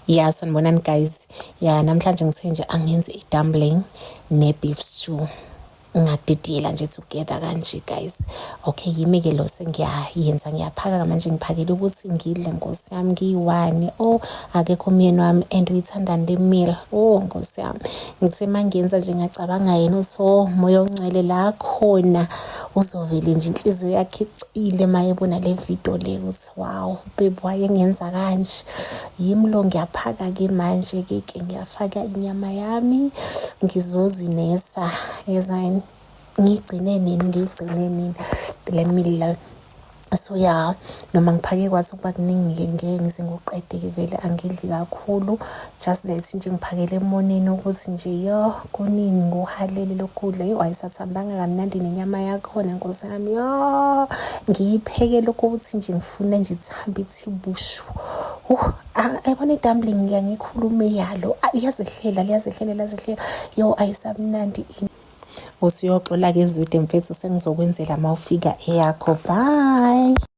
Ya, sanibonani guys. Ya, namhlanje ngithe nje angenze i-dumpling ne-beef stew. Ngadidiyela nje together kanje guys. Okay, yimi-ke lo sengiyayenza, ngiyaphaka manje, ngiphakele ukuthi ngidle, nkosi yami, ngiyi-one. Oh, akekho umyeni wami and uyithandani le meal. Oh, nkosi yami. Ngithe uma ngiyenza nje ngacabanga yena ukuthi oh, moya ongcwele la khona uzovele nje inhliziyo yakhe icile uma ebona le video le ukuthi wow, babe wayengenza kanje. Yimi lo ngiyaphaka-ke manje-ke ke ngiyafaka inyama yami, ngizozinesa yezani, ngiyigcine nini, ngiyigcine nini le meal le. So ya, noma ngiphake kwathi ukuba kuningi-ke, ngeke ngize ngiwuqede-ke vele, angidli kakhulu, just that nje ngiphakele emoneni ukuthi nje yo kuningi ngiwuhalele lokhu kudla. Yo, ayisathambanga kamnandi nenyama yakhona, nkosi yami. Yo, ngiyiphekele ukuthi nje ngifuna nje ithambe ithi bushu. Ayibona i-dumpling, ngiyangikhulume yalo, iyazehlela, liyazehlela, liyazehlela. Yo, ayisamnandi. Usuyoxola-ke ezwide mfethu, sengizokwenzela uma ufika eyakho. Bye.